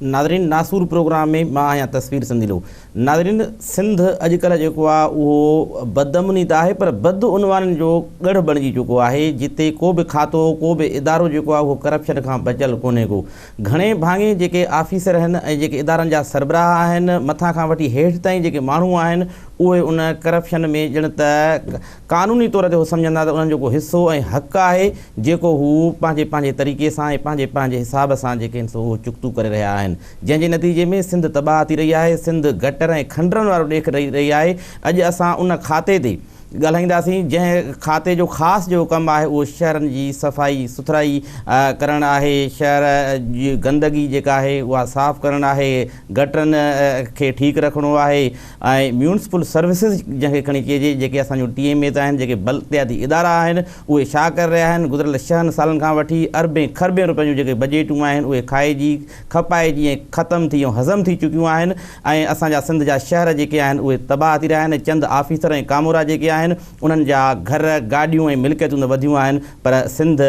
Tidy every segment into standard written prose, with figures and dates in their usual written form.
ناظرين ناسور پروگرام ۾ مان آهيان تصوير سنديلو ناظرين سنڌ اڄڪلهه جيڪو آهي اهو بدامني ته آهي پر بدعنوانين جو ڳڙهه بڻجي چڪو آهي جتي ڪو به کاتو ڪو به ادارو جيڪو آهي اهو ڪرپشن کان بچيل ڪونهي ڪو گهڻي ڀاڱي جيڪي آفيسر آهن ۽ جيڪي ادارن جا سربراهه آهن مٿان کان وٺي هيٺ تائين جيڪي ماڻهو آهن اهي ان ڪرپشن ۾ ڄڻ ته قانوني طور تي هو سمجهندا ته انهن جو ڪو حصو ۽ حق آهي جيڪو هو پنهنجي پنهنجي طريقي سان ۽ پنهنجي پنهنجي حساب سان جيڪي آهن سو اهو چڪتو ڪري رهيا آهن جنهن جي نتيجي ۾ سنڌ تباهه ٿي رهي آهي سنڌ گٽر ۽ کنڊرن وارو ڏيک ڏئي رهي آهي اڄ اسان ان کاتي تي ڳالهائينداسين جنهن کاتي جو خاص جيڪو ڪم آهي اهو شهرن جي صفائي سٿرائي ڪرڻ آهي شهر جي گندگي جيڪا آهي اها صاف ڪرڻ آهي گٽرن کي ٺيڪ رکڻو آهي ۽ ميونسپل سروسز جنهن کي کڻي چئجي جيڪي اسان جون ٽي ايم ايز آهن جيڪي بلدياتي ادارا آهن اهي ڇا ڪري رهيا آهن گذريل ڇهن سالن کان وٺي اربين کربين روپين جون جيڪي بجيٽون آهن اهي کائجي کپائجي ۽ ختم ٿي ۽ هضم ٿي چڪيون آهن ۽ اسان جا سنڌ جا شهر جيڪي آهن اهي تباهه ٿي رهيا آهن ۽ چند آفيسر ۽ ڪامورا جيڪي آهن انهن جا گهر، گاڏيون ۽ ملڪيتون ته وڌيون آهن پر سنڌ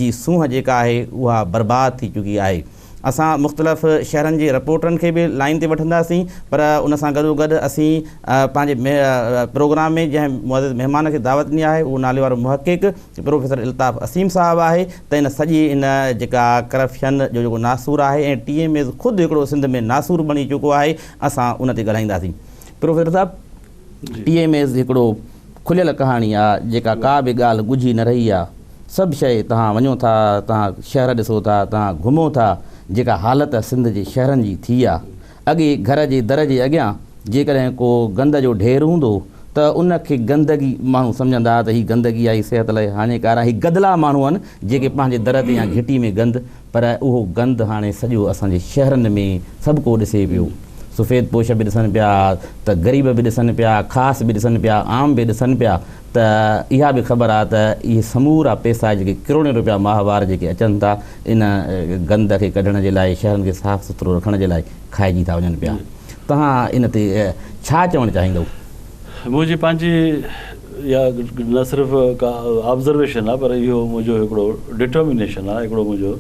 جي سونهن جيڪا آهي اها برباد ٿي چڪي آهي. اسان مختلف شهرن جي رپورٽرن کي به لائين تي وٺنداسين پر ان سان گڏوگڏ اسين پنهنجي پروگرام ۾ جنهن معزز مهمان کي دعوت ڏني آهي اهو ناليوارو محقق پروفيسر الطاف اثيم صاحب آهي ته ان سڄي ان جيڪا ڪرپشن جو جيڪو ناسور آهي ۽ ٽي ايم ايز خود هڪڙو سنڌ ۾ ناسور بڻجي چڪو آهي اسان ان تي ڳالهائينداسين پروفيسر صاحب ٽي ايم ايز هڪڙو کليل ڪهاڻي آ جيڪا ڪا به ڳالهه ڳجهي نه رهي آ سڀ شيء توهان وڃو ٿا توهان شهر ڏسو ٿا توهان گهمو ٿا جيڪا حالت سنڌ جي شهرن جي ٿي آ اڳي گهر جي در جي اڳيان جيڪڏهن ڪو گند جو ڍير هوندو ته ان کي گندگي ماڻهو سمجهندا ته هي گندگي آهي، هي صحت لاء هاڃيڪار آهي، هي گدلا ماڻهو آهن جيڪي پنهنجي در تي يا گهٽي ۾ گند، پر اهو گند هاڻي سڄو اسان جي شهرن ۾ سڀ ڪو ڏسي پيو. سفيد پوش به ڏسن پيا ته غريب به ڏسن پيا، خاص به ڏسن پيا، عام به ڏسن پيا ته اها به خبر آهي ته اهي سمورا پئسا جيڪي ڪروڙين روپيا ماهوار جيڪي اچن ٿا ان گند کي ڪڍڻ جي لاء شهرن کي صاف سٿرو رکڻ جي لاء کائجي ٿا وڃن پيا. توهان ان تي ڇا چوڻ چاهيندؤ؟ منهنجي پنهنجي اها نه صرف ڪا آبزرويشن آهي پر اهو منهنجو هڪڙو ڊٽرمينيشن آهي، هڪڙو منهنجو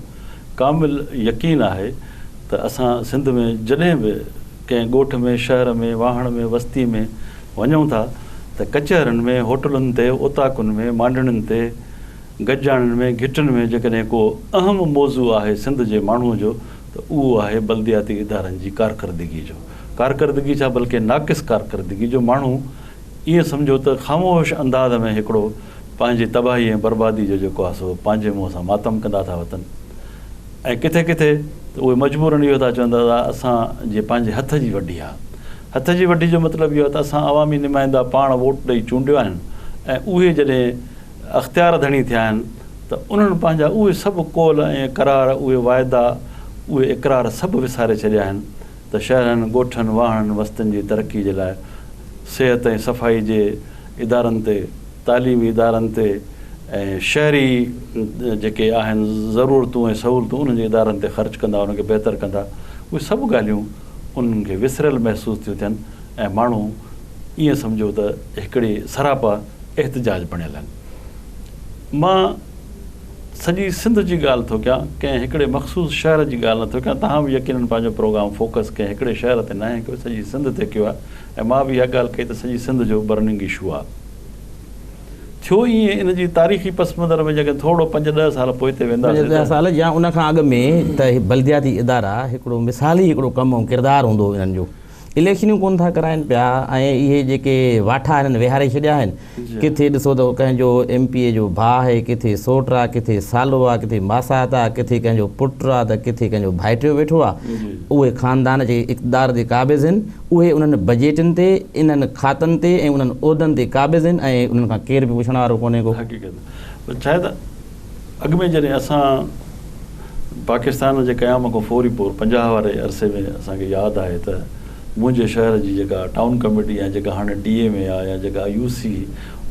ڪامل يقين آهي ته اسان سنڌ ۾ جڏهن به ڪنهن ڳوٺ ۾، شهر ۾، واهڻ ۾، وستي ۾ وڃون ٿا ته ڪچهرين ۾، هوٽلن تي، اوطاقن ۾، مانڊڻين تي، گڏجاڻين ۾، گهٽين ۾ جيڪڏهن ڪو اهم موضوع آهي سنڌ جي ماڻهوء جو ته اهو آهي بلدياتي ادارن جي ڪارڪردگي جو. ڪارڪردگي ڇا بلڪه ناقص ڪارڪردگي جو ماڻهو ائين سمجهو ته خاموش انداز ۾ هڪڙو پنهنجي تباهي ۽ بربادي جو جيڪو آهي سو پنهنجي منهن سان ماتم ڪندا ٿا وتن ۽ ڪٿي ڪٿي ته اهي مجبورن اهو ٿا چون ته ادا اسان جي پنهنجي هٿ جي وڍي آهي. هٿ جي وڍي جو مطلب اهو آهي ته اسان عوامي نمائندا پاڻ ووٽ ڏئي چونڊيو آهن ۽ اهي جڏهن اختيار ڌڻي ٿيا آهن ته انهن پنهنجا اهي سڀ قول ۽ قرار، اهي واعدا، اهي اقرار سڀ وساري ڇڏيا آهن ته شهرن، ڳوٺن، واهڻن، وستين جي ترقي جي لاء صحت ۽ صفائي جي ادارن تي، تعليمي ادارن تي ۽ شهري جيڪي آهن ضرورتون ۽ سهولتون انهن جي ادارن تي خرچ ڪندا، انهن کي بهتر ڪندا، اهي سڀ ڳالهيون انهن کي وسريل محسوس ٿيون ٿين ۽ ماڻهو ائين سمجهو ته هڪڙي سراپا احتجاج بڻيل آهن. مان سڄي سنڌ جي ڳالهه ٿو ڪيان، ڪنهن هڪڙي مخصوص شهر جي ڳالهه نٿو ڪيان. توهان به يقينن پنهنجو پروگرام فوڪس ڪنهن هڪڙي شهر تي ناهي ڪيو، سڄي سنڌ تي ڪيو آهي ۽ مان به اها ڳالهه ڪئي ته سڄي سنڌ جو برننگ اشو آهي. ٿيو ائين ان جي تاريخي پس منظر ۾ جيڪڏهن ٿورو پنج ڏهه سال پوئتي وينداسين پنج ڏهه سال يا ان کان اڳ ۾ ته هي بلدياتي ادارا هڪڙو مثالي هڪڙو ڪم ۽ ڪردار هوندو هو انهن جو. اليڪشنيون ڪونه ٿا ڪرائين پيا ۽ اهي جيڪي واٺا هنن ويهاري ڇڏيا آهن ڪٿي ڏسو ته ڪنهن جو ايم پي اي جو ڀاء آهي ڪٿي سوٽ آ ڪٿي سالو آ ڪٿي ماسات آ ڪٿي ڪنهن جو پٽ آ ته ڪٿي ڪنهن جو ڀائٽيو ويٺو آ اهي خاندان جيڪي اقتدار تي قابض آهن اهي انهن بجيٽن تي انهن کاتن تي ۽ انهن عهدن تي قابض آهن ۽ انهن کان ڪير به پڇڻ وارو ڪونهي ڪو. حقيقت ڇا آهي ته اڳ ۾ جڏهن اسان پاڪستان جي قيام کان فوري پور 50 واري عرصي ۾ اسان کي ياد آهي ته منهنجي شهر جي جيڪا ٽائون ڪميٽي يا جيڪا هاڻي ڊي ايم اي آهي يا جيڪا يو سي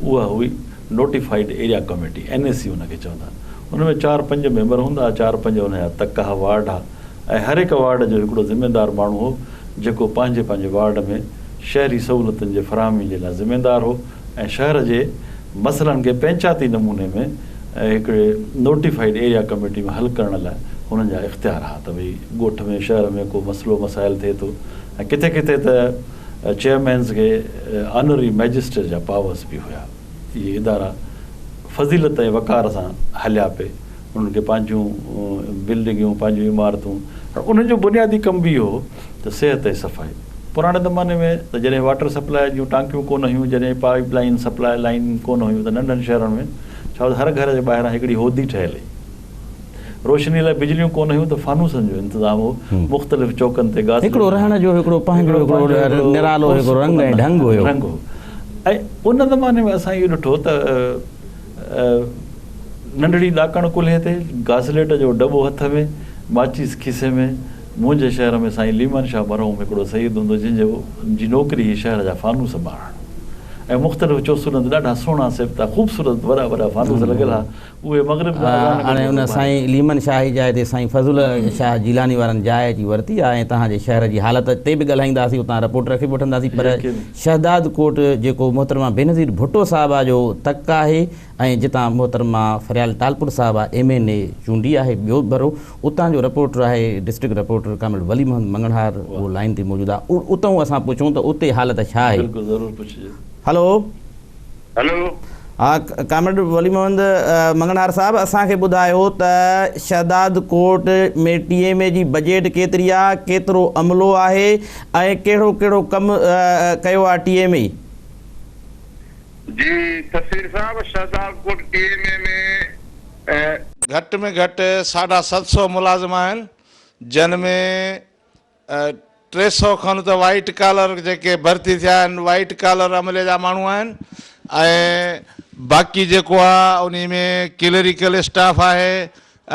اها هئي notified area committee, N اي سي ان کي چوندا ان ۾ چار پنج ميمبر هوندا ها چار پنج ان جا تڪ ها وارڊ ها ۽ هر هڪ وارڊ جو هڪڙو ذميدار ماڻهو هو جيڪو پنهنجي پنهنجي وارڊ ۾ شهري سهولتن جي فراهمي جي لاء ذميدار هو ۽ شهر جي مسئلن کي پئنچاتي نموني ۾ هڪڙي نوٽيفائيڊ ايريا ڪميٽي ۾ حل ڪرڻ لاء هنن جا اختيار ها ته ڀئي ڳوٺ ۾ شهر ۾ ڪو مسئلو مسائل ٿئي ٿو ۽ ڪٿي ڪٿي ته چيئرمينز کي آنرري مئجسٽريٽ جا پاورس به هيا. اهي ادارا فضيلت ۽ وقار سان هليا پئي. انهن کي پنهنجون بلڊنگيون، پنهنجون عمارتون ۽ انهن جو بنيادي ڪم به اهو هو ته صحت ۽ صفائي. پراڻي زماني ۾ ته جڏهن واٽر سپلاء جون ٽانڪيون ڪونه هيون، جڏهن پائيپ لائين، سپلاء لائين ڪونه هيون ته ننڍن شهرن ۾ ڇا هو ته هر گهر جي ٻاهران هڪڙي هودي ٺهيل هئي. روشني لاء بجليون ڪونه هيون ته فانوسن جو انتظام هو. مختلف چوڪن تي گاسلين هڪڙو رهڻ جو هڪڙو پنهنجو هڪڙو نرالو هڪڙو رنگ ۽ ڍنگ هيو. رنگ هو ۽ ان زماني ۾ اسان اهو ڏٺو ته ننڍڙي ڏاڪڻ ڪلهي تي، گاسليٽ جو دٻو هٿ ۾، ماچيس کيسي ۾، منهنجي شهر ۾ سائين ليمن شاهه مرحوم هڪڙو سيد هوندو جنهن جو جي نوڪري هئي شهر جا فانوس ٻارڻ ۽ مختلف چوسولن تي ڏاڍا سهڻا سيبتا خوبصورت وڏا وڏا فانوس لڳل ها اهي مغرب جا اذان هاڻي ان سائين ليمن شاهه جي جاء تي سائين فضل شاهه جيلاني وارن جاء اچي ورتي آهي ۽ توهان جي شهر جي حالت تي به ڳالهائينداسين اتان رپورٽر کي به وٺنداسين پر شهداد ڪوٽ جيڪو محترمه بينظير ڀٽو صاحبه جو تڪ آهي ۽ جتان محترمه فريال ٽالپر صاحبه ايم اين اي چونڊي آهي ٻيو ڀيرو اتان جو رپورٽر آهي district reporter comrade Wali Muhammad Manganhar اهو لائين تي موجود آهي اتئون اسان پڇون ته اتي حالت ڇا آهي. بلڪل ضرور پڇجي. هلو. هلو. ها ڪامريڊ ولي محمد مڱڻهار صاحب اسان کي ٻڌايو ته شهداد ڪوٽ ۾ ٽي ايم اي جي بجيٽ ڪيتري آ ڪيترو عملو آهي ۽ ڪهڙو ڪهڙو ڪم ڪيو آ ٽي ايم اي. جي تصوير صاحب شهداد ڪوٽ ٽي ايم اي ۾. گهٽ ۾ گهٽ 750 ملازم آهن جن ۾ 300 کن ته وائيٽ ڪالر جيڪي ڀرتي ٿيا آهن وائيٽ ڪالر عملي جا ماڻهو آهن ۽ باقي جيڪو آهي انهي ۾ ڪليريڪل اسٽاف آهي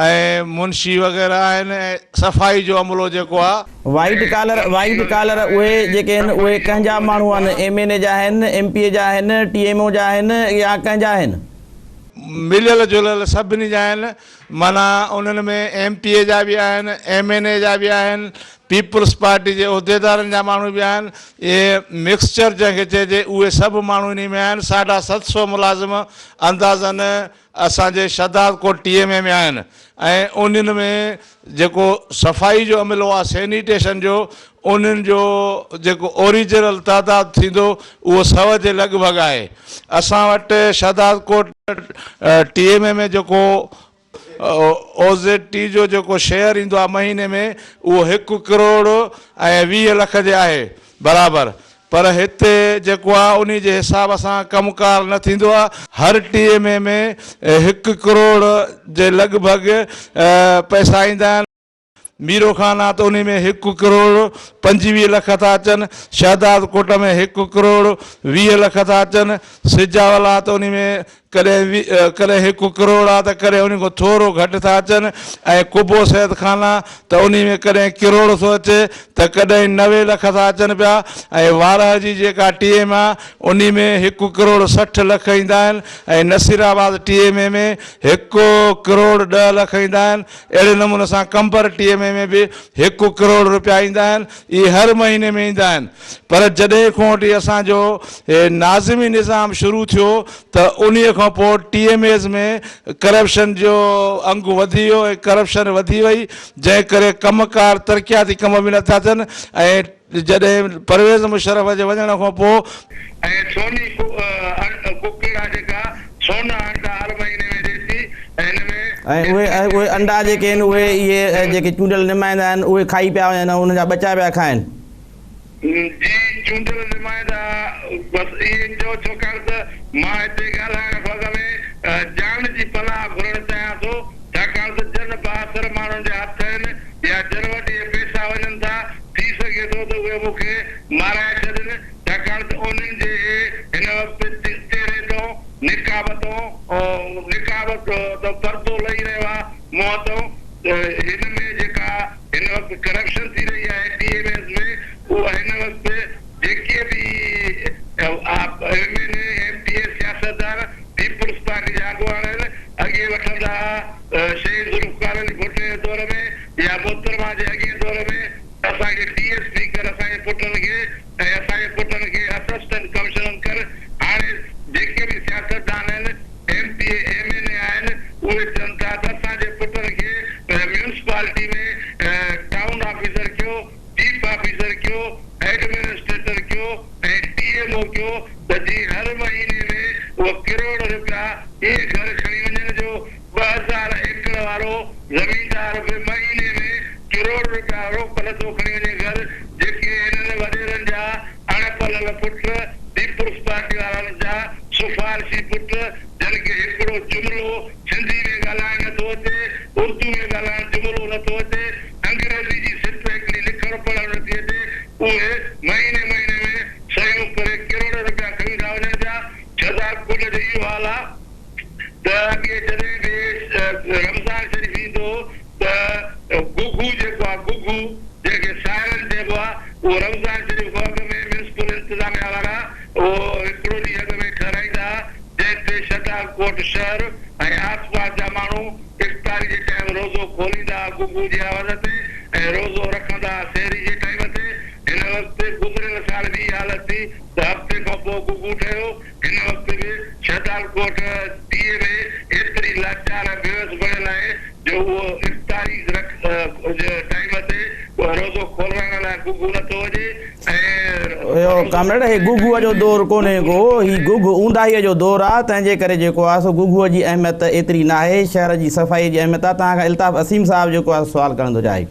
۽ منشي وغيره آهن ۽ صفائي جو عملو جيڪو آهي. وائيٽ ڪالر وائيٽ ڪالر اهي جيڪي آهن اهي ڪنهن جا ماڻهو آهن ايم اين اي جا آهن ايم پي اي جا آهن ٽي ايم او جا آهن يا ڪنهن جا آهن. مليل جليل سڀني جا آهن معنيٰ انهن ۾ ايم پي اي جا به آهن، ايم اين اي جا به آهن، پيپلز پارٽي جي عهديدارن جا ماڻهو به آهن، اهي مڪسچر جنهن کي چئجي اهي سڀ ماڻهو انهي ۾ آهن، 750 ملازم اندازن اسان جي شهدادڪوٽ ٽي ايم اي ۾ آهن ۽ انهن ۾ جيڪو صفائي جو عملو آهي سينيٽيشن جو انهن جو جيڪو اوريجنل تعداد ٿيندو اهو 100 جي لڳ ڀڳ آهي. اسان وٽ شهدادڪوٽ ٽي ايم اي ۾ جيڪو او زيڊ ٽي جو جيڪو شيئر ايندو آهي مهيني ۾ اهو 1 ڪروڙ ۽ 20 لک جي آهي برابر پر هتي جيڪو آهي انهي جي حساب سان ڪم ڪار نه ٿيندو آهي. هر ٽي ايم اي ۾ 1 ڪروڙ جي لڳ ڀڳ پئسا ايندا آهن. ميرو خان آ ته انهي ۾ 1 ڪروڙ 25 لک ٿا اچن، شهداد ڪوٽ ۾ 1 ڪروڙ 20 لک ٿا اچن، سجاول آ ته انهي ۾ ڪڏهن ڪڏهن 1 ڪروڙ آ ته ڪڏهن انهي کان ٿورو گهٽ ٿا اچن ۽ قبو سيد خان آ ته انهي ۾ ڪڏهن ڪروڙ ٿو اچي ته ڪڏهن 90 لک ٿا اچن پيا ۽ وارهه جي جيڪا ٽي ايم آ انهي ۾ 1 ڪروڙ 60 لک ايندا آهن ۽ Nasirabad T M A ۾ 1 crore 10 lakh ايندا آهن. اهڙي نموني سان قمبر ٽي ايم اي ۾ به 1 ڪروڙ رپيا ايندا آهن، اهي هر مهيني ۾ ايندا آهن پر جڏهن کان وٺي اسان جو ناظمي نظام شروع ٿيو ته انهي کان پوء ٽي ايم ايز ۾ ڪرپشن جو انگ وڌي ويو ۽ ڪرپشن وڌي وئي جنهن ڪري ڪم ڪار ترقياتي ڪم به نٿا ٿين ۽ جڏهن پرويز مشرف جي وڃڻ کان پوء. ۽ سوني ڪڪڙا جيڪا سونا انڊا هر مهيني ۾ ڏئي ٿي ۽ هن ۾. ۽ اهي اهي انڊا جيڪي آهن اهي اهي جيڪي چونڊيل نمائندا آهن اهي کائي پيا وڃن ۽ انهن جا ٻچا پيا کائن. جي چونڊيل نمائندا بس ائين چئو ڇوڪاڻ ته مان هتي ڳالهائڻ کان اڳ ۾ جان جي پناهه گهرڻ چاهيان ٿو ڇاڪاڻ ته جن بااثر ماڻهن جا هٿ آهن يا جن وٽ اهي پئسا وڃن ٿا، ٿي سگهي ٿو ته اهي مون کي مارائي ڇڏين، ڇاڪاڻ ته انهن جي هن وقت چهري تون نقاب تون نقاب تون پردو لهي رهيو آهي، منهن تون ته هن ۾ جيڪا هن وقت ڪرپشن ٿي رهي آهي ٽي ايم ايس ۾ اها هن وقت جيڪي به M N A, M P A, سياستدان، پيپلز پارٽي جا اڳواڻ آهن، اڳي وٺندا ها. شهيد ذوالفقار علي ڀٽي جي دور ۾ يا محترمه جي اڳئين دور ۾ اسان کي ڊي ايس پي ڪر اسان جي پٽن کي ۽ اسان جي پٽن کي اسسٽنٽ ڪمشنر ڪر هاڻي جيڪي به سياستدان آهن M P A M N A آهن اهي چون ٿا ته اسان جي پٽن کي ميونسپالٽي ته جيئن هر مهيني ۾ اهي ڪروڙ رپيا ائين گهر کڻي وڃن جو 2000 ايڪڙ وارو زميندار به مهيني ۾ ڪروڙ رپيا روڪ نٿو کڻي وڃي گهر، جيڪي هنن وڏيرن جا اڻ پليل پٽ، پيپلز پارٽي وارن جا سفارشي پٽ، جن کي هڪڙو جملو سنڌي ۾ ڳالهائڻ نٿو اچي، اردو ۾ ڳالهائڻ جملو نٿو اچي، انگريزي جي سٽ هڪڙي لکڻ پڙهڻ نٿي اچي، اهي مهيني مهيني ۾ صحيحون ڪري ڪروڙين رپيا کڻي ٿا وڃن پيا. شهدادڪوٽ جو اهو حال آ ته اڳي جڏهن به رمضان شريف ايندو هو ته گگهو جيڪو آ گگهو جنهن کي سائرن چئبو آ اهو رمضان شريف کان اڳ ۾ ميونسپل انتظاميا وارا اهو هڪڙو ڏينهن اڳ ۾ ٺهرائيندا ها جنهن تي شهدادڪوٽ شهر ۽ آس پاس جا ماڻهو افطاري جي ٽائيم روزو کوليندا ها گگهو جي آواز تي ۽ روزو رکندا ها سحري جي ٽائيم تي. هن وقت گذريل سال به اها حالت ٿي ته هفتي کان پوء گگهو ٺهيو. هن وقت به شهدادڪوٽ ٽي اي ۾ ايتري لاچار ۽ بيوس بڻيل آهي جو اهو افطاري جي ٽائيم تي روزو کولرائڻ لاء گگهو نٿو وڄي ۽ اهو ڪامريڊ هي گگهوء جو دور ڪونهي ڪو، هي گگهه اونداهيء جو دور آ، تنهن جي ڪري جيڪو آ سو گگهوء جي اهميت ايتري ناهي، شهر جي صفائيء جي اهميت آ. توهان کان الطاف اثيم صاحب جيڪو آ سو سوال ڪرڻ ٿو چاهي.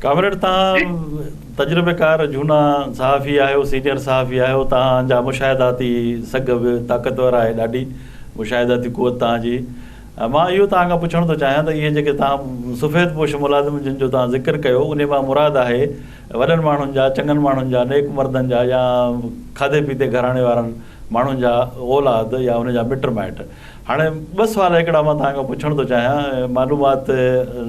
ڪامريڊ توهان تجربيڪار جهونا صحافي آهيو، سينيئر صحافي آهيو، توهان جا مشاهداتي سگهه به طاقتور آهي، ڏاڍي مشاهداتي قوت توهان جي. مان اهو توهان کان پڇڻ ٿو چاهيان ته اهي جيڪي توهان سفيد پوش ملازم جن جو توهان ذڪر ڪيو انهي مان مراد آهي وڏن ماڻهن جا، چڱن ماڻهن جا، نيڪ مردن جا يا کاڌي پيتي گهراڻي وارن ماڻهن جا اولاد يا ان جا مٽ مائٽ. هاڻي ٻه سوال هڪڙا مان توهان کان پڇڻ ٿو چاهيان معلومات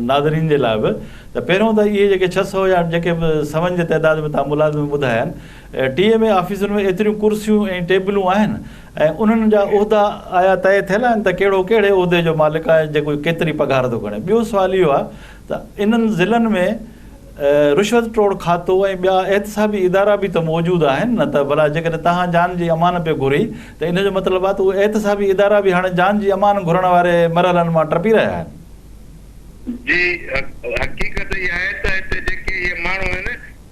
ناظرين جي لاء به ته پهريون ته اهي جيڪي 600 يا جيڪي به سون جي تعداد ۾ توهان ملازم ٻڌايا آهن ٽي ايم اي آفيسن ۾ ايتريون ڪرسيون ۽ ٽيبلون آهن ۽ انهن جا عهدا آيا طئي ٿيل آهن ته ڪهڙو ڪهڙي عهدي جو مالڪ آهي جيڪو ڪيتري پگهار ٿو کڻي ٻيو سوال اهو آهي ته انهن ضلعن ۾ رشوت ٽوڙ کاتو ۽ ٻيا احتسابي ادارا به ته موجود آهن نه ته ڀلا جيڪڏهن توهان جان جي امان پيو گهري ته ان جو مطلب آهي ته اهي احتسابي ادارا به هاڻي جان جي امان گهرڻ واري مرحلن مان ٽپي رهيا آهن. جي حقيقت اها آهي ته هتي جيڪي اهي ماڻهو آهن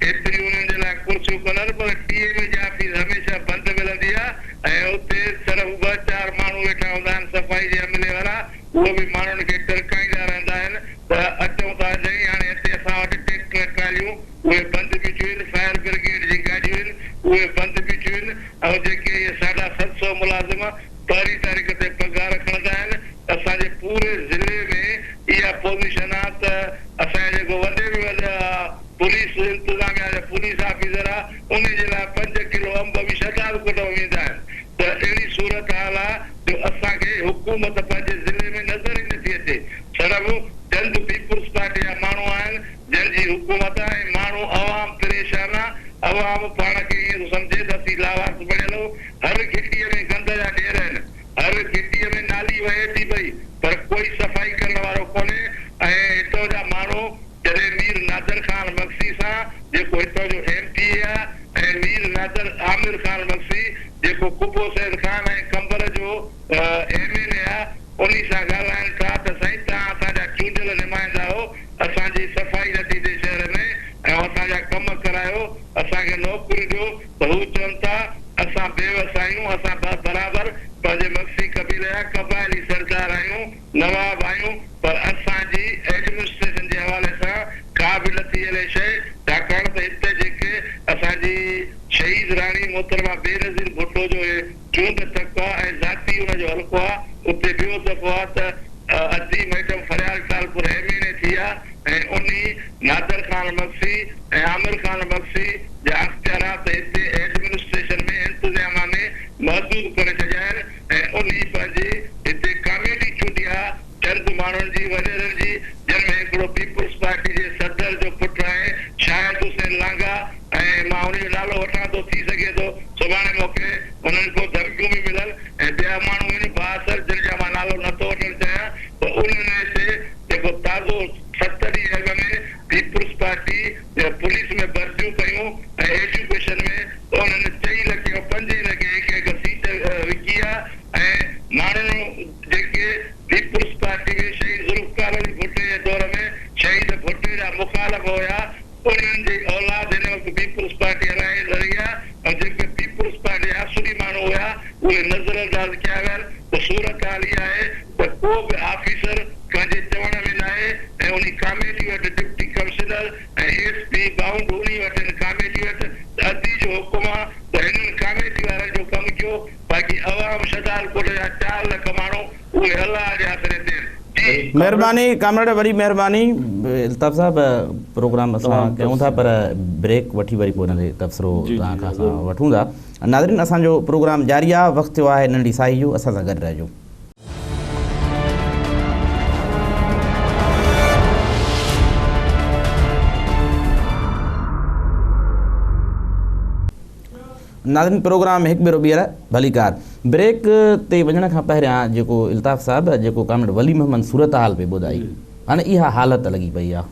ايتريون انهن جي لاء ڪرسيون ڪونهن پر ٽي ايم اي جي آفيس هميشه بند ملندي آهي ۽ اتي صرف ٻه چار ماڻهو ويٺا هوندا آهن صفائي جي عملي وارا اهي به ماڻهن کي ٽرڪائيندا رهندا آهن ته اچون ٿا جئين هاڻي هتي اسان وٽ ٽيڪٽر ٽراليون اهي بند بيٺيون آهن، فائر برگيڊ جي گاڏيون آهن اهي بند بيٺيون آهن ۽ جيڪي اهي 750 ملازم پهرين تاريخ تي پگهار کڻندا آهن اسان جي پوري ضلعي ۾ اها پوزيشن آ ته اسان جا جيڪو وڏي ۾ وڏا پوليس انتظاميا جا پوليس آفيسر آ انهي جي لاء 5 ڪلو انب به شهدادڪوٽ مان ويندا آهن ته اهڙي صورتحال آ جو اسان کي حڪومت پنهنجي ضلعي ۾ نظر ئي نٿي اچي. صرف چند پيپلز پارٽي جا ماڻهو آهن جن جي حڪومت آ ۽ ماڻهو عوام پريشان آ. عوام پاڻ کي ائين ٿو سمجهي ته اسين لاوارث بڻيل آهيون. هر گهٽيء ۾ گند جا ڍير آهن. هر گهٽيء ۾ نالي وهي ٿي پئي پر ڪوئي صفائي ڪرڻ وارو ڪونهي ۽ هتان جا ماڻهو جڏهن مير نادر خان مگسي سان جيڪو هتان جو ايم پي اي آ ۽ مير نادر عامر خان مگسي جيڪو قبو سيد خان ۽ قمبر جو ايم اين اي آ انهي سان ڳالهائن ٿا ته سائين توهان اسان جا چونڊيل نمائندا آهو اسان جي صفائي نٿي ٿئي شهر ۾ ۽ اسان جا ڪم ڪرايو اسان کي نوڪريون ڏيو ته هو چون ٿا اسان بيوس آهيون اسان برابر پنهنجي مگسي قبيلي جا قبائلي سردار آهيون نواب آهيون پر اسان جي ايڊمنسٽريشن جي حوالي سان ڪا به نٿي هلي شيء ڇاڪاڻ ته هتي جيڪي اسان جي شهيد راڻي محترمه بينظير ڀٽو جو هي چونڊ تڪ آ ۽ ذاتي ان جو حلقو آ اتي ٻيو دفعو آ ته ادي madam Faryal Talpur M N A ٿي آ ۽ انهي نادر خان مگسي ۽ عامر خان مگسي جا اختيارات هتي ايڊمنسٽريشن ۾ انتظاميا ۾ محدود ڪري ڇڏيا آهن ۽ انهي پنهنجي هتي ڪاميٽي چونڊي آ چند ماڻهن جي وڏيرن جي جن ۾ هڪڙو پيپلز پارٽي جي صدر جو پٽ آهي شاهد حسين لانگاهه ۽ مان ان جو نالو وٺان ٿو ٿي سگهي ٿو سڀاڻي مونکي انهن کان ڌمڪيون به ملن ۽ ٻيا ماڻهو آهن بااثر جن جا مان نالو نٿو وٺڻ چاهيان ته انهن هتي جيڪو تازو 7 ڏينهن اڳ ۾ پيپلز پارٽي پوليس ۾ ڀرتيون ڪيون ۽ ايجوڪيشن ۾ ته انهن چئين لکين ۽ پنجين لکين هڪ هڪ سيٽ وڪي آ ۽ ماڻهن جيڪي پيپلز پارٽي ۾ شهيد ذوالفقار علي ڀٽي جي دور ۾ شهيد ڀٽي جا مخالف هيا انهن جي اولاد هن وقت پيپلز پارٽي هلائي رهي آ ۽ جيڪي پيپلز پارٽي جا اصلي ماڻهو هيا. اهي نظر انداز ڪيا ويا آهن ته صورتحال اها آهي ته ڪو به آفيسر ڪنهن جي چوڻ ۾ ناهي ۽ انهي ڪاميٽي وٽ deputy commissioner ۽ S P bound انهي وٽ هن ڪاميٽي وٽ ته ادي جو حڪم آ ته هنن ڪاميٽي وارن جو ڪم ڪيو باقي عوام شھدادڪوٽ جا چار لک ماڻهو اهي الله جي آسري تي آهن جي. مهرباني ڪامريڊ وڏي مهرباني الطاف صاحب پروگرام اسان ڪيون ٿا پر بريڪ وٺي وري پوء ان تي تبصرو توهان کان اسان وٺون ٿا ناظرين اسان جو پروگرام جاري آ وقت ٿيو آهي ننڍي ساهي جو اسان سان گڏ رهجو. ناظرين پروگرام هڪ ڀيرو ٻيهر ڀليڪار بريڪ تي وڃڻ کان پهريان جيڪو الطاف صاحب جيڪو ڪامريڊ ولي محمد صورتحال پئي ٻڌائي هاڻي اها حالت لڳي پئي آ.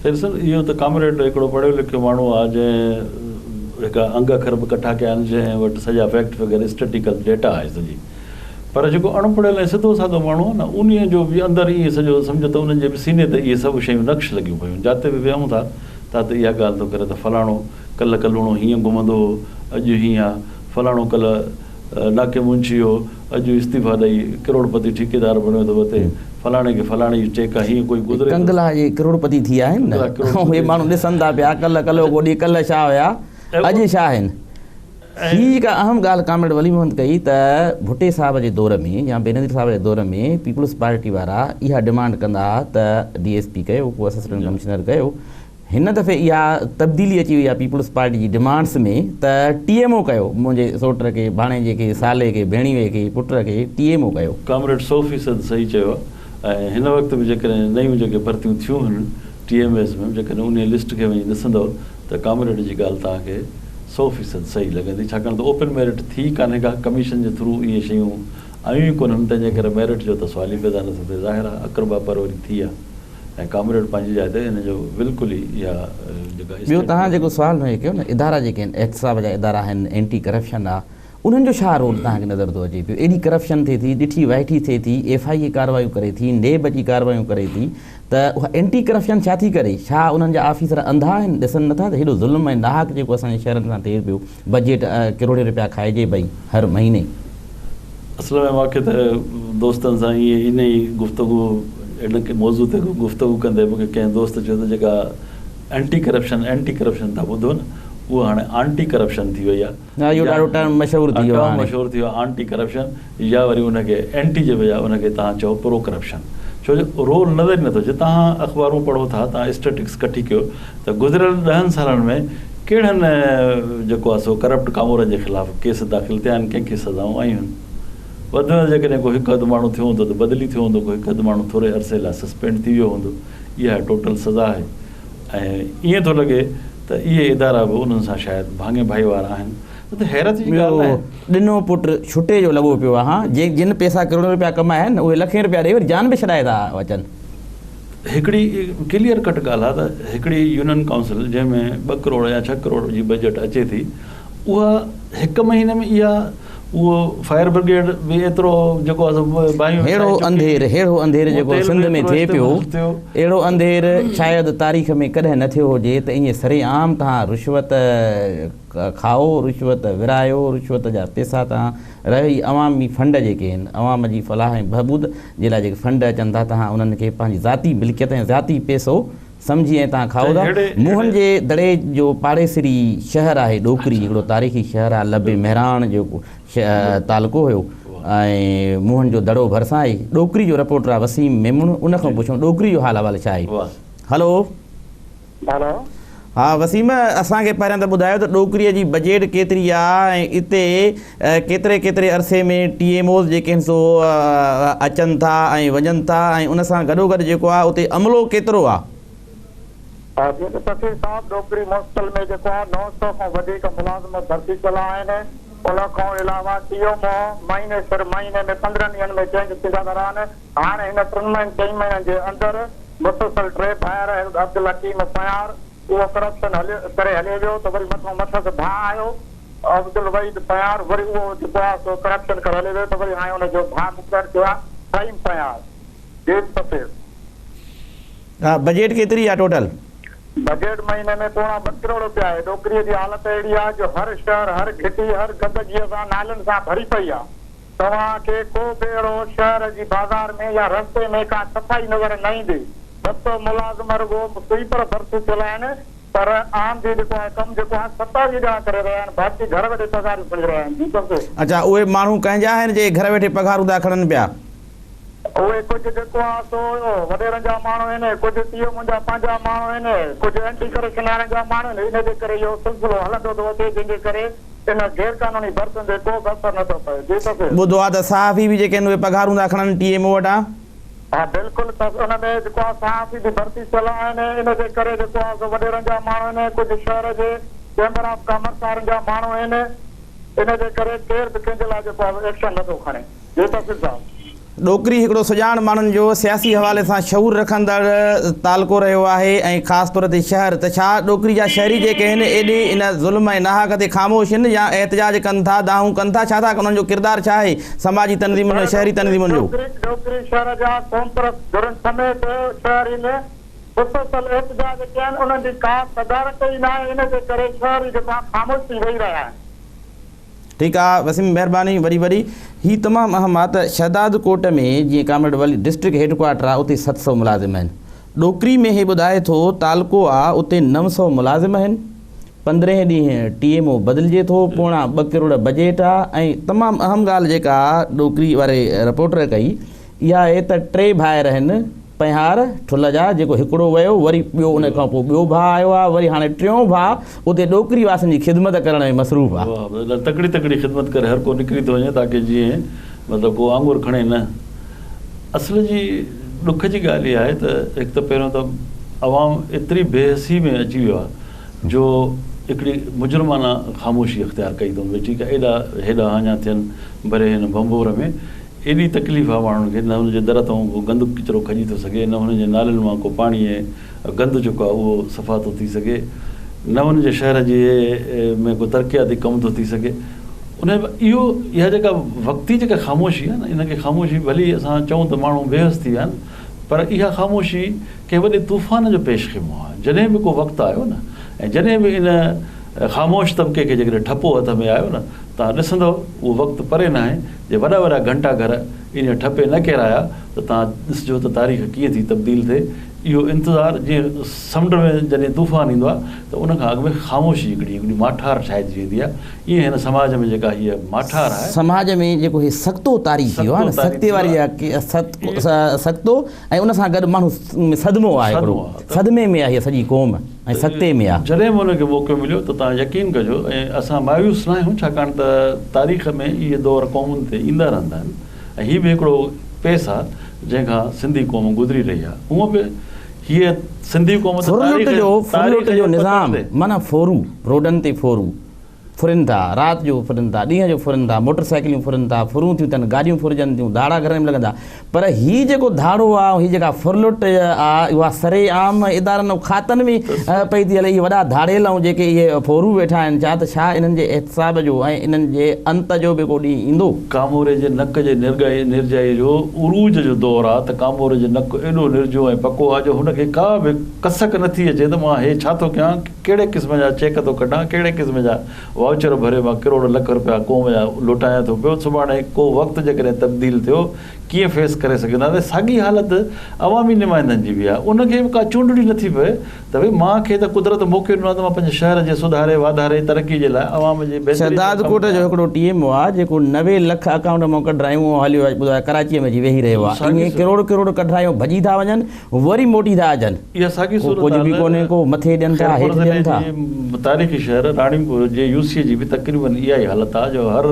سائين ڏسو اهو ته ڪامريڊ هڪڙو پڙهيو لکيو ماڻهو آ جنهن هڪ انگ اکر به ڪٺا ڪيا آهن جنهن وٽ سڄا فيڪٽ فگر اسٽيٽيڪل ڊيٽا آهي سڄي پر جيڪو اڻ پڙهيل ۽ سڌو سادو ماڻهو آ نه انهي جو به اندر ائين سڄو سمجهو ته انهن جي به سيني تي اهي سڀ شيون نقش لڳيون پيون جاتي به ويهون ٿا تاتي اها ڳالهه ٿو ڪري ته فلاڻو ڪلهه ڪلهوڻو هيئن گهمندو هو، اڄ هيئن آ، فلاڻو ڪلهه ناڪي منشي هو، اڄ استعيفا ڏئي ڪروڙپتي ٺيڪيدار بڻيو ٿو وتي، فلاڻي کي فلاڻي جي ٽيڪ آ، هيئن ڪوئي گذري ٿو. ڪنگلا جي ڪروڙپتي ٿي ويا آهن نه، اهي ماڻهو ڏسن ٿا پيا ڪلهه ڪلهوڪو ڏينهن ڪلهه ڇا هيا، اڄ ڇا آهن. هي جيڪا اهم ڳالهه ڪامريڊ ولي محمد ڪئي ته ڀٽي صاحب جي دور ۾ يا بينظير صاحب جي دور ۾ پيپلز پارٽي وارا اها ڊمانڊ ڪندا ها ته ڊي ايس پي ڪيو، ڪو اسسٽنٽ ڪمشنر ڪيو، هن دفعي اها تبديلي اچي وئي آهي پيپلز پارٽي جي ڊمانڊس ۾ ته ٽي ايم او ڪيو، منهنجي سوٽ کي، ڀاڻيجي کي، سالي کي، ڀيڻيوي کي، پٽ کي ٽي ايم او ڪيو. ڪامريڊ سو فيصد صحيح چيو آهي ۽ هن وقت به جيڪڏهن نيون جيڪي ڀرتيون ٿيون هن ٽي ايم ايز ۾ جيڪڏهن انهي لسٽ کي وڃي ڏسندؤ ته ڪامريڊ جي ڳالهه توهان کي 100% صحيح لڳندي ڇاڪاڻ ته اوپن ميرٽ ٿي ڪانهي ڪا ڪميشن جي ٿرو اهي شيون آيون ئي ڪونهن تنهن جي ڪري ميرٽ جو ته سوال ئي پيدا نٿو ٿئي ظاهر آهي اقربا پروري ٿي آهي. ۽ ڪامريڊ پنهنجي جاء تي ان جو بلڪل ئي اها جيڪا ٻيو توهان جيڪو سوال مون کي ڪيو نه ادارا جيڪي آهن احتساب جا ادارا آهن اينٽي ڪرپشن آ انهن جو ڇا رول توهان کي نظر ٿو اچي پيو ايڏي ڪرپشن ٿئي ٿي ڏٺي وائٺي ٿئي ٿي ايف I اي ڪاروايون ڪري ٿي نيب اچي ڪاروايون ڪري ٿي ته اها اينٽي ڪرپشن ڇا ٿي ڪري ڇا انهن جا آفيسر انڌا آهن ڏسن نٿا ته هيڏو ظلم ۽ ناحق جيڪو اسان جي شهرن سان ٿئي پيو بجيٽ ڪروڙين رپيا کائجي پئي هر مهيني. اصل ۾ مان کي ته دوستن سان ائين انهي گفتگو ان موضوع تي گفتگو ڪندي مون کي ڪنهن دوست چيو ته جيڪا اينٽي ڪرپشن اينٽي ڪرپشن ٿا ٻڌو نه اها هاڻي آنٽي ڪرپشن ٿي وئي آهي. ها اهو ڏاڍو ٽرم مشهور ٿي ويو آهي ٽرم مشهور ٿي ويو آهي آنٽي ڪرپشن يا وري ان کي اينٽي جي بجاء ان کي توهان چئو پرو ڪرپشن ڇو جو رول نظر ئي نٿو اچي توهان اخبارون پڙهو ٿا توهان اسٽيٽڪس ڪٺي ڪيو ته گذريل ڏهن سالن ۾ ڪهڙن جيڪو آهي سو ڪرپٽ ڪامورن جي خلاف ڪيس داخل ٿيا آهن، ڪنهن کي سزائون آيون آهن. وڌ ۾ وڌ جيڪڏهن ڪو هڪ اڌ ماڻهو ٿيو هوندو ته بدلي ٿيو هوندو، ڪو هڪ اڌ ماڻهو ٿوري عرصي لاء سسپينڊ ٿي ويو هوندو، اها ٽوٽل سزا آهي ۽ ائين ٿو لڳي ته اهي ادارا به انهن سان شايد ڀاڱي ڀائيوار آهن. نه ته حيرت جي ڳالهه ناهي. ڏنو پٽ ڇٽي جو لڳو پيو آهي. ها جن پئسا ڪروڙين رپيا ڪمايا آهن اهي لکين رپيا ڏئي وري جان به ڇڏائي ٿا اچن. هڪڙي ڪليئر ڪٽ ڳالهه آهي ته هڪڙي يونين ڪائونسل جنهن ۾ ٻه ڪروڙ يا ڇهه ڪروڙ جي بجيٽ اچي ٿي اها هڪ مهيني ۾ اها اهو فائر برگيڊ به ايترو جيڪو آهي سو باهيون ههڙو انڌير ههڙو انڌير جيڪو سنڌ ۾ ٿئي پيو اهڙو انڌير شايد تاريخ ۾ ڪڏهن نه ٿيو هجي ته ائين سري عام توهان رشوت کائو رشوت ورهايو رشوت جا پيسا توهان رهيو هي عوامي فنڊ جيڪي آهن عوام جي فلاح ۽ بهبود جي لاء جيڪي فنڊ اچن ٿا توهان انهن کي پنهنجي ذاتي ملڪيت ۽ ذاتي پئسو سمجهي ۽ توهان کائو ٿا. موهن جي دڙي جو پاڙيسري شهر آهي ڏوڪري هڪڙو تاريخي شهر آهي لب مهراڻ جو تعلقو هيو ۽ موهن جو دڙو ڀرسان آهي ڏوڪري جو رپورٽر آهي وسيم ميمڻ ان کان پڇون ڏوڪري جو حال احوال ڇا آهي هلو. هلو. ها وسيم اسان کي پهريان ته ٻڌايو ته ڏوڪري جي بجيٽ ڪيتري آ ۽ اتي ڪيتري ڪيتري عرصي ۾ ٽي ايم اوز جيڪي آهن سو اچن ٿا ۽ وڃن ٿا ۽ ان سان گڏو گڏ جيڪو آ اتي عملو ڪيترو آ. جيئن ته تفصيل صاحب ڏوڪري مونسپل ۾ جيڪو آ 900 کان وڌيڪ ملازم ڀرتي ٿيل آهن ان کان علاوه ٽي ايم او مهيني سر مهيني ۾ 15 ڏينهن ۾ چينج ٿيندا ٿا رهن هاڻ هن ٽن مهين چئن مهينن جي اندر مسلسل ٽي ڀائر هڪ عبدالحڪيم پنهيار اهو ڪرپشن هليو ڪري هليو ويو ته وري مٿئون مٿس ڀاء آيو عبدالوحيد پنهيار وري اهو جيڪو آهي سو ڪرپشن ڪري هليو ويو ته وري هاڻي ان جو ڀاء مقرر ٿيو آهي فهيم پنهيار جي تفصيل. ها بجيٽ ڪيتري آ ٽوٽل؟ بجيٽ مهيني ۾ پوڻا ٻه ڪروڙ رپيا آهي. ڏوڪريء جي حالت اهڙي آهي جو هر شهر، هر گهٽي، هر گندگيء سان نالين سان ڀري پئي آهي. توهان کي ڪو به اهڙو شهر جي بازار ۾ يا رستي ۾ ڪا صفائي نظر نه ايندي. 200 ملازم رڳو سوئيپر ڀرتي ٿيل آهن پر عام جي جيڪو آهي ڪم جيڪو آهي 27 ڄڻا ڪري رهيا آهن باقي گهر ويٺي پگهاريون کڻي رهيا آهن. جي تفصيل. اڇا اهي ماڻهو ڪنهن جا آهن جيڪي گهر ويٺي پگهارون ٿا کڻن پيا؟ اهي ڪجهه جيڪو آ سو وڏيرن جا ماڻهو آهن، ڪجهه ٽي ايم جا پنهنجا ماڻهو آهن، ڪجهه اينٽي ڪرپشن وارن جا ماڻهو آهن، ان جي ڪري اهو سلسلو هلندو ٿو اچي، جنهن جي ڪري ان غير قانوني ڀرتين تي ڪو به اثر نه ٿو پئي. جي تفصيل. ٻڌو آ ته صحافي به جيڪي آهن اهي پگهارون ٿا کڻن ٽي ايم او وٽان. ها بلڪل ته ان ۾ جيڪو آ صحافي به ڀرتي ٿيل آهن، ان جي ڪري جيڪو آ سو وڏيرن جا ماڻهو آهن، ڪجهه شهر جي چيمبر آف ڪامرس وارن جا ماڻهو آهن، ان جي ڪري ڪير به ڪنهن جي لاء جيڪو آ سو ايڪشن نه ٿو کڻي. جي تفصيل صاحب. ڏوڪري هڪڙو سڄاڻ ماڻهن جو سياسي حوالي سان شعور رکندڙ تعلقو رهيو آهي ۽ خاص طور تي شهر ته ڇا ڏوڪري جا شهري جيڪي آهن ايڏي ان ظلم ۽ ناحق تي خاموش آهن يا احتجاج ڪن ٿا دانهون ڪن ٿا ڇا ٿا انهن جو ڪردار ڇا آهي سماجي تنظيمن ۽ شهري تنظيمن جو. ڏوڪري شهر جا قومپرست ڌرين سميت شهرين مسلسل احتجاج ڪيا آهن انهن جي ڪا صدارت ئي ناهي ان جي ڪري شهري جيڪو آهي خاموش ٿي ويهي رهيا آهن. ٺيڪ آ وسيم مهرباني وڏي وڏي. هي تمام اهم آ ته شهداد ڪوٽ ۾ جيئن ڪامريڊ ولي ڊسٽرڪٽ هيڊ ڪوارٽر آ اتي 700 ملازم آهن. ڏوڪري ۾ هي ٻڌائي ٿو تعلقو آ اتي 900 ملازم آهن. پندرهين ڏينهن ٽي ايم او بدلجي ٿو پوڻا ٻه ڪروڙ بجيٽ آ ۽ تمام اهم ڳالهه جيڪا ڏوڪري واري رپورٽر ڪئي اها آهي ته ٽي ڀائر آهن پنهار ٺلهه جا جيڪو هڪڙو ويو وري ٻيو ان کان پوء ٻيو ڀاء آيو آهي وري هاڻي ٽيون ڀاء اتي ڏوڪري واسين جي خدمت ڪرڻ ۾ مصروف آهي. واهه مطلب تڪڙي تڪڙي خدمت ڪري هر ڪو نڪري ٿو وڃي تاڪه جيئن مطلب ڪو آڱر کڻي نه. اصل جي ڏک جي ڳالهه اها آهي ته هڪ ته پهريون ته عوام ايتري بي حسي ۾ اچي ويو آهي جو هڪڙي مجرمانه خاموشي اختيار ڪئي اٿئون ڀئي ٺيڪ آهي ايڏا هيڏا هاڃا ٿين ڀري هن ڀنڀور ۾ ايڏي تڪليف آ ماڻهن کي نه هن جي در تان ڪو گند ڪچرو کڄي ٿو سگهي نه هنن جي نالين مان ڪو پاڻي ۽ گند جيڪو آ اهو صفا ٿو ٿي سگهي نه هن جي شهر جي ۾ ڪو ترقياتي ڪم ٿو ٿي سگهي ان اهو اها جيڪا وقتي جيڪا خاموشي آ نه ان کي خاموشي ڀلي اسان چئون ته ماڻهو بيحس ٿي ويا آهن پر اها خاموشي ڪنهن وڏي طوفان جو پيش خيمو آ جڏهن به ڪو وقت آيو نه ۽ جڏهن به ان خاموش طبقي کي جيڪڏهن ٺپو هٿ ۾ آيو نه توهان ڏسندؤ اهو وقت پري ناهي جي وڏا وڏا گهنٽا گهر انهيء ٺپي نه ڪيرايا ته توهان ڏسجو ته تاريخ ڪيئن ٿي تبديل ٿئي. اهو انتظار جيئن سمنڊ ۾ جڏهن طوفان ايندو آهي ته ان کان اڳ ۾ خاموشي هڪڙي هڪڙي ماٺار ڇائجي ويندي آهي ايئن هن سماج ۾ جيڪا هيء ماٺار آهي. سماج ۾ جيڪو هي سڪتو طاري ٿي ويو آهي نه سڪتي واري جيڪا سڪتو ۽ ان سان گڏ ماڻهو ۾ صدمو آهي هڪڙو صدمي ۾ آهي هيء سڄي قوم ۽ سڪتي ۾ آهي. جڏهن به ان کي موقعو مليو ته توهان يقين ڪجو ۽ اسان مايوس ناهيون ڇاڪاڻ ته تاريخ ۾ اهي دور قومن تي ايندا رهندا آهن ۽ هي به هڪڙو پيس آهي جنهن کان سنڌي قوم گذري رهي آهي هونء به هيء سنڌي قوم ته ڦرلٽ تاريخ جو تاريخ ڦرلٽ جي جو پتڻ نظام تي معنيٰ ڦورو روڊن تي ڦورو ڦرن ٿا، رات جو ڦرن ٿا، ڏينهن جو ڦرن ٿا، موٽر سائيڪليون ڦرن ٿا، ڦرون ٿيون ٿين، گاڏيون ڦرجن ٿيون، ڌاڙا گهرن ۾ لڳن ٿا، پر هي جيڪو ڌاڙو آ ۽ هي جيڪا ڦرلٽ آ اها سري عام ادارن ۽ کاتن ۾ پئي ٿي هلي، اهي وڏا ڌاڙيل ۽ جيڪي اهي ڦورو ويٺا آهن ڇا ته ڇا انهن جي احتساب جو ۽ انهن جي انت جو به ڪو ڏينهن ايندو؟ ڪاموري جي نڪ جي نرڳائي نرجائي جو عروج جو دور آ ته ڪاموري جو نڪ ايڏو نرجو ۽ پڪو آ جو هن کي ڪا به ڪسڪ نٿي اچي ته مان هي ڇا ٿو ڪيان، ڪهڙي قسم جا چيڪ ٿو ڪڍان، ڪهڙي قسم جا وائوچر ڀري مان ڪروڙ لک رپيا قوم جا لوٽايان ٿو پيو، سڀاڻي ڪو وقت جيڪڏهن تبديل ٿيو ڪيئن فيس ڪري سگهنداسين، ساڳي حالت عوامي نمائندن جي به آهي، ان کي به ڪا چونڊڙي نٿي پئي ته ڀئي مان کي ته قدرت موقعو ڏنو آهي ته مان پنهنجي شهر جي سڌاري واڌاري ترقي جي لاء عوام جي بهتري لاء ڪم شهدادڪوٽ جو ڪيان. هڪڙو ٽي ايم او آهي جيڪو 90 لک اڪائونٽ مان ڪڍرايون ۽ هليو ٻڌايو ڪراچيء ۾ اچي ويهي رهيو آهي، ائين ڪروڙ ڪروڙ ڪڍرايون ڀڄي ٿا وڃن وري موٽي ٿا اچن. اها ساڳي ڪو ڪجهه به صورتحال ڪونهي ڪو مٿي ڏين ٿا خيرپور هيٺ ضلعي ڏين ٿا. جي تاريخي شهر راڻيپور جي يو سي جي به تقريبن اها ئي حالت آهي جو هر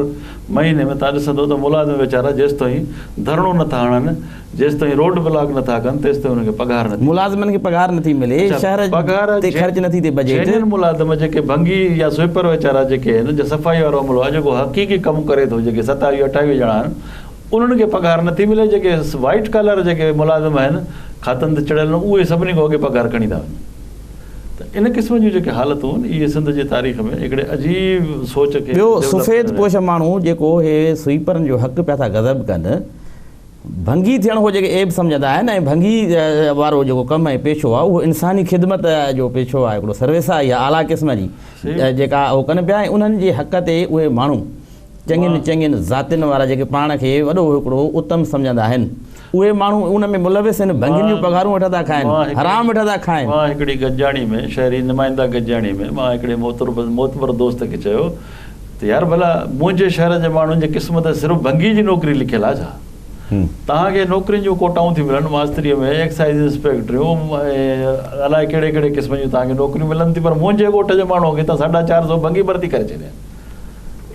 مهيني ۾ توهان ڏسندو ته ملازم ويچارا جيستائين ڌرڻو نه ٿا هڻن جيستائين روڊ بلاڪ نه ٿا ڪن تيستائين انهن کي پگهار نه ٿي ملي. ملازمن کي پگهار نه ٿي ملي اڇا شهر پگهار تي خرچ نه ٿي ٿئي بجيٽ. جينين ملازم جيڪي ڀنگي يا سوئيپر ويچارا جيڪي آهن جا صفائي وارو عملو آهي جيڪو حقيقي ڪم ڪري ٿو جيڪي ستاويهه اٺاويهه ڄڻا آهن انهن کي پگهار نٿي ملي، جيڪي وائيٽ ڪالر جيڪي ملازم آهن کاتن تي چڙهيل اهي سڀني کان اڳي پگهار کڻي ٿا وڃن ته ان قسم جون جيڪي حالتون آهن اهي سنڌ جي تاريخ ۾ هڪڙي عجيب سوچ کي ٻيو ڊولپ سفيد ڪري پوش ماڻهو جيڪو هي سوئيپرن جو حق پيا ٿا غضب ڪن ڀنگي ٿيڻ هو جيڪي عيب سمجهندا آهن ۽ ڀنگي وارو جيڪو ڪم ۽ پيشو آهي اهو انساني خدمت جو پيشو آهي هڪڙو سروس آهي اها اعليٰ قسم جي جيڪا هو ڪن پيا ۽ انهن جي حق تي اهي ماڻهو چڱين چڱين ذاتين وارا جيڪي پاڻ کي وڏو هڪڙو اتم سمجهندا آهن اهي ماڻهو ان ۾ ملوث آهن ڀنگين جون پگهارون ويٺا ٿا کائن حرام ويٺا ٿا کائن. مان هڪڙي گڏجاڻي ۾ شهري نمائنده گڏجاڻي ۾ مان هڪڙي معتبر دوست کي چيو ته يار ڀلا منهنجي شهر جي ماڻهن جي قسمت صرف ڀنگي جي نوڪري لکيل آهي ڇا؟ توهان کي نوڪرين جون ڪوٽائون ٿيون ملن ماستريء ۾ ايڪسائيز انسپيڪٽريون ۽ الائي ڪهڙي ڪهڙي قسم جون توهان کي نوڪريون ملن ٿيون پر منهنجي ڳوٺ جي ماڻهوء کي توهان ساڍا 400 ڀنگي ڀرتي ڪري ڇڏيا.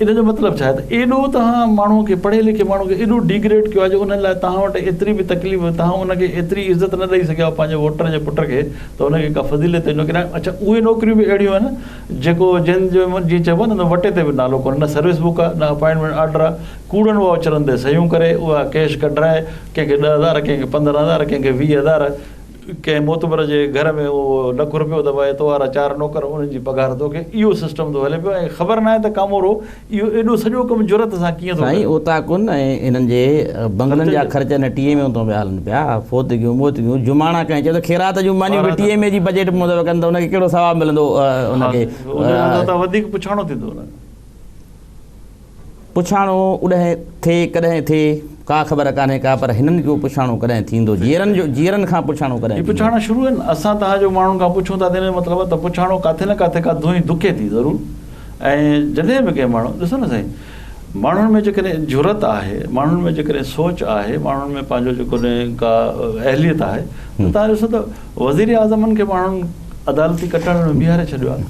ان جو مطلب ڇا آهي ته ايڏو توهان ماڻهوء کي پڙهئي لکئي ماڻهوء کي ايڏو ڊيگريڊ ڪيو آهي جو ان لاء توهان وٽ ايتري به تڪليف توهان ان کي ايتري عزت نه ڏئي سگهيا آهيو پنهنجي ووٽر جي پٽ کي ته ان کي ڪا فضيلت جي نوڪري اڇا اهي نوڪريون به اهڙيون آهن جيڪو جنهن جو جيئن چئبو آهي نه وٽي تي به نالو ڪونهي نه سروس بڪ آهي نه اپائنٽمينٽ آرڊر آهي ڪوڙن واؤچرن تي صحيحون ڪري اها ڪيش ڪڍرائي ڪنهن کي 10,000 ڪنهن کي 15,000 ڪنهن کي 20,000 ڪنهن معتبر جي گهر ۾ اهو لک رپيو ته ڀائي تو وارا چار نوڪر انهن جي پگهار توکي اهو سسٽم ٿو هلي پيو ۽ خبر ناهي ته ڪامورو اهو ايڏو سڄو ڪم جرئت سان ڪيئن ٿو سائين ڪري. اوطاقن ۽ انهن جي بنگلن جا خرچ هن ٽي ايم اي تون پيا هلن پيا، فوتگيون موتگيون، جماڻا ڪنهن چيو ته خيرات جون مانيون به ٽي ايم اي جي بجيٽ ۾ مطلب ڪن ته ان کي ڪهڙو ثواب ملندو ان کي. ان جو ته وڌيڪ پڇاڻو ٿيندو نه. پڇاڻو اڏهن ٿئي ڪڏهن ٿئي ڪا خبر ڪانهي ڪا پر هنن جو پڇاڻو ڪڏهن ٿيندو جيئرن جو جيئرن کان پڇاڻو ڪڏهن هي ٿيندو. پڇاڻا شروع آهن اسان توهان جو ماڻهن کان پڇون ٿا ته ان جو مطلب آهي ته پڇاڻو ڪاٿي نه ڪاٿي ڪا دونهين دکي ٿي ضرور. ۽ جڏهن به ڪنهن ماڻهو ڏسو نه سائين ماڻهن ۾ جيڪڏهن جرئت آهي ماڻهن ۾ جيڪڏهن سوچ آهي ماڻهن ۾ پنهنجو جيڪڏهن ڪا اهليت آهي ته توهان ڏسو ته وزير اعظمن کي ماڻهن عدالتي ڪٽهڙن ۾ بيهاري ڇڏيو آهي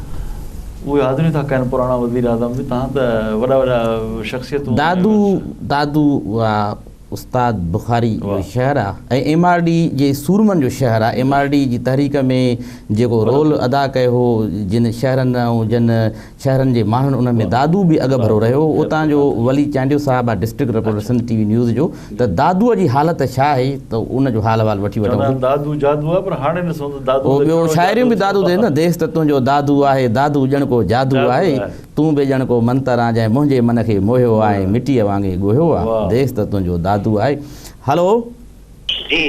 اهي حاضريون ٿا ڪن پراڻا وزير اعظم به توهان ته وڏا وڏا شخصيتون دادو دادو استاد بخاري جو شهر آ ۽ ايم آر ڊي جي سورمن جو شهر آ ايم آر ڊي جي تحريڪ ۾ جيڪو رول ادا ڪيو هو جن شهرن ۽ جن شهرن جي ماڻهن انهن ۾ دادو به اڳڀرو رهيو اتان جو ولي چانڊيو صاحب آ district reporter Sindh T V news جو ته دادو جي حالت ڇا آهي ته ان جو حال احوال وٺي وٺون. چوندا آهن دادو جادو آ پر هاڻي ڏسون ته دادو ته ٻيو شاعريون به دادو تي نه ديس ته تنهنجو دادو آهي دادو ڄڻ ڪو جادو آهي. تون به ڄڻ ڪو منتر آن جنهن منهنجي من کي موهيو آ ۽ مٽيء وانگي ڳوهيو آ. ديس ته تنهنجو دادو آهي. هلو. جي.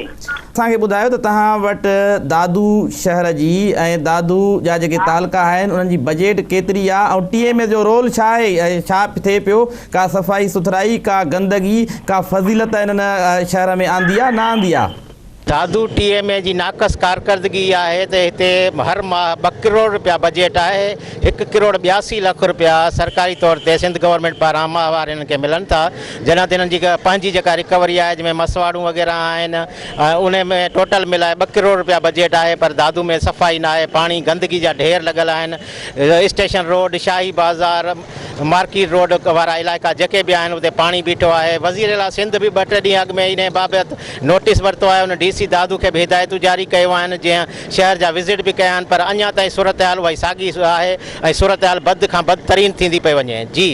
اسان کي ٻڌايو ته توهان وٽ دادو شهر جي ۽ دادو جا جيڪي تعلقا آهن انهن جي بجيٽ ڪيتري آ ۽ ٽي ايم اي جو رول ڇا آهي ۽ ڇا ٿئي پيو ڪا صفائي سٿرائي ڪا گندگي ڪا فضيلت انهن شهر ۾ آندي آ نه آندي آ. دادو ٽي ايم اي جي ناقص ڪارڪردگي اها آهي ته هتي هر ماهه ٻه ڪروڙ رپيا بجيٽ آهي، هڪ ڪروڙ 82 لک رپيا سرڪاري طور تي سنڌ گورنمينٽ پاران ماهوار هنن کي ملن ٿا، جڏهن ته هنن جي پنهنجي جيڪا رڪوري آهي جنهن ۾ مسواڙون وغيره آهن ان ۾ ٽوٽل ملائي ٻه ڪروڙ رپيا بجيٽ آهي پر دادو ۾ صفائي ناهي، پاڻي گندگي جا ڍير لڳل آهن، station road, Shahi Bazaar, market road وارا علائقا جيڪي به آهن اتي پاڻي بيٺو آهي، وزير اعليٰ سنڌ به ٻه ٽي ڏينهن اڳ ۾ انهي بابت نوٽيس ورتو آهي، ان ڊي سي دادو کي به هدايتون جاري ڪيون آهن، جنهن شهر جا وزٽ به ڪيا آهن پر اڃا تائين صورتحال اها ئي ساڳي آهي ۽ صورتحال بد کان بدترين ٿيندي پئي وڃي. جي.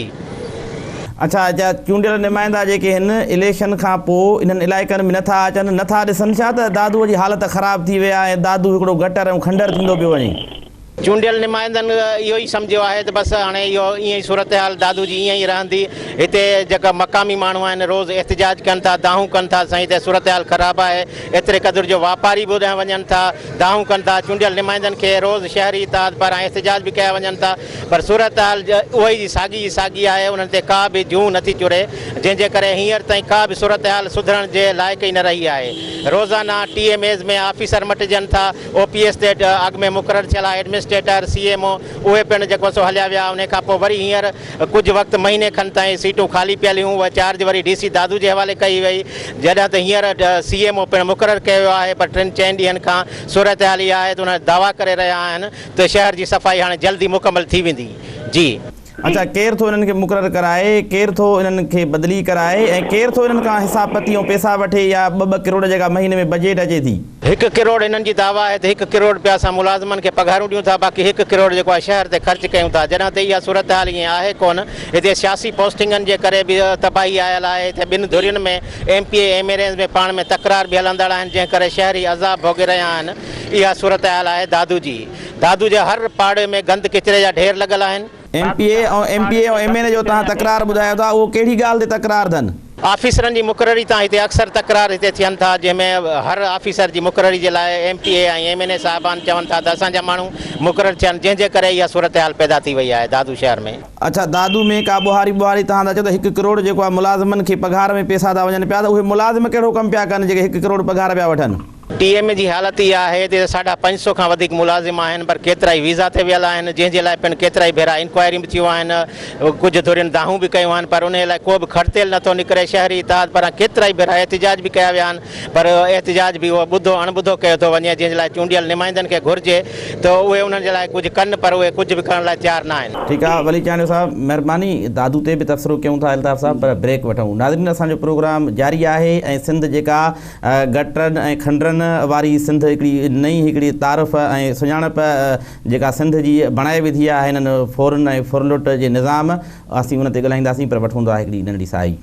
اڇا اڇا چونڊيل نمائندا جيڪي هن اليڪشن کان پوء انهن علائقن ۾ نٿا اچن نٿا ڏسن ڇا ته دادو جي حالت خراب ٿي وئي آهي ۽ دادو هڪڙو گٽر ۽ کنڊر ٿيندو پيو وڃي. چونڊيل نمائندن اهو ئي سمجهيو آهي ته بس هاڻي اهو ائين ئي صورتحال دادو جي ائين ئي رهندي. هتي جيڪا مقامي ماڻهو آهن روز احتجاج ڪن ٿا، دانهون ڪن ٿا سائين هتي صورتحال خراب آهي، ايتري قدر جو واپاري به اوڏانهن وڃن ٿا، دانهون ڪن ٿا، چونڊيل نمائندن کي روز شهري اتحاد پاران احتجاج به ڪيا وڃن ٿا پر صورتحال اها ئي ساڳي جي ساڳي آهي، انهن تي ڪا به جون نٿي چري، جنهن جي ڪري هينئر تائين ڪا به صورتحال سڌرڻ جي لائق ئي نه رهي آهي. روزانه ٽي ايم ايز ۾ آفيسر مٽجن ٿا، او پي ايس تي اڳ ۾ مقرر ٿيل ايڊمنسٽريٽر، سي ايم او اهي پڻ جيڪو سو هليا ويا انهي کان پوء وري هينئر ڪجهه وقت مهيني کن تائين سيٽون خالي پيل هيون اها چارج وري ڊي سي دادو جي حوالي ڪئي وئي جڏهن ته هينئر سي ايم او پڻ مقرر ڪيو ويو آهي پر ٽن چئن ڏينهن کان صورتحال اها آهي ته انهن دعويٰ ڪري رهيا آهن ته شهر جي صفائي هاڻي جلد ئي مڪمل ٿي ويندي جي. اڇا ڪير ٿو انهن کي مقرر ڪرائي، ڪير ٿو انهن کي بدلي ڪرائي ۽ ڪير ٿو انهن کان حساب پتي ۽ پيسا وٺي يا ٻه ٻه ڪروڙ جيڪا مهيني ۾ بجيٽ اچي ٿي. هڪ ڪروڙ هنن جي دعويٰ آهي ته هڪ ڪروڙ رپيا اسان ملازمن کي پگهارون ڏيون ٿا باقي هڪ ڪروڙ جيڪو آهي شهر تي خرچ ڪيون ٿا جڏهن ته اها صورتحال ائين آهي ڪونه هتي سياسي پوسٽنگن جي ڪري به تباهي آيل آهي هتي ٻن ڌرين ۾ M P A M N As ۾ پاڻ ۾ تڪرار به هلندڙ آهن جنهن ڪري شهري عذاب ڀوڳي رهيا آهن اها صورتحال آهي دادو جي. دادو جي هر پاڙي ۾ گند ڪچري جا ڍير لڳل آهن. M P A ۽ M P A ۽ M N A جو توهان تڪرار ٻڌايو ٿا اهو ڪهڙي ڳالهه تي تڪرار ٿن؟ آفيسرن جي مقرري تان هتي اڪثر تڪرار هتي ٿين ٿا جنهن ۾ هر آفيسر جي مقرري جي لاء ايم پي اي ۽ ايم اين اي صاحبان چون ٿا ته اسان جا ماڻهو مقرر ٿين جنهن جي ڪري اها صورتحال پيدا ٿي وئي آهي دادو شهر ۾. اڇا دادو ۾ ڪا ٻوهاري ٻوهاري توهان ٿا چئو ته هڪ ڪروڙ جيڪو آهي ملازمن کي پگهار ۾ پيسا ٿا وڃن پيا ته اهي ملازم ڪهڙو ڪم پيا ڪن جيڪي هڪ ڪروڙ پگهار پيا وٺن. ٽي ايم اي جي حالت اها آهي ته 550 کان وڌيڪ ملازم آهن پر ڪيترائي ويزا تي ويل آهن جنهن جي لاء پڻ ڪيترائي ڀيرا انڪوائريون به ٿيون آهن ڪجهه ڌرين دانهون به ڪيون آهن پر انهي لاء ڪو به کڙتيل نٿو نڪري شهري اتحاد پاران ڪيترائي ڀيرا احتجاج به ڪيا ويا آهن پر احتجاج به اهو ٻڌو اڻ ٻڌو ڪيو ٿو وڃي جنهن جي لاء چونڊيل نمائندن کي گهرجي ته اهي انهن جي لاء ڪجهه ڪن پر اهي ڪجهه به ڪرڻ لاء تيار نه آهن. ٺيڪ آ ولي چانڊيو صاحب مهرباني دادو تي به تبصرو ڪيون ٿا الطاف صاحب پر بريڪ وٺون ناظرين اسان جو پروگرام جاري آهي ۽ سنڌ جيڪا گٽرن ۽ کنڊرن واري سنڌ هڪڙي نئين هڪڙي تعارف ۽ سڃاڻپ جيڪا سنڌ جي بڻائي وڌي آهي هنن ڦورن ۽ ڦرلٽ جي نظام اسين ان تي ڳالهائينداسين پر وٺون ٿا هڪڙي ننڍڙي ساهي.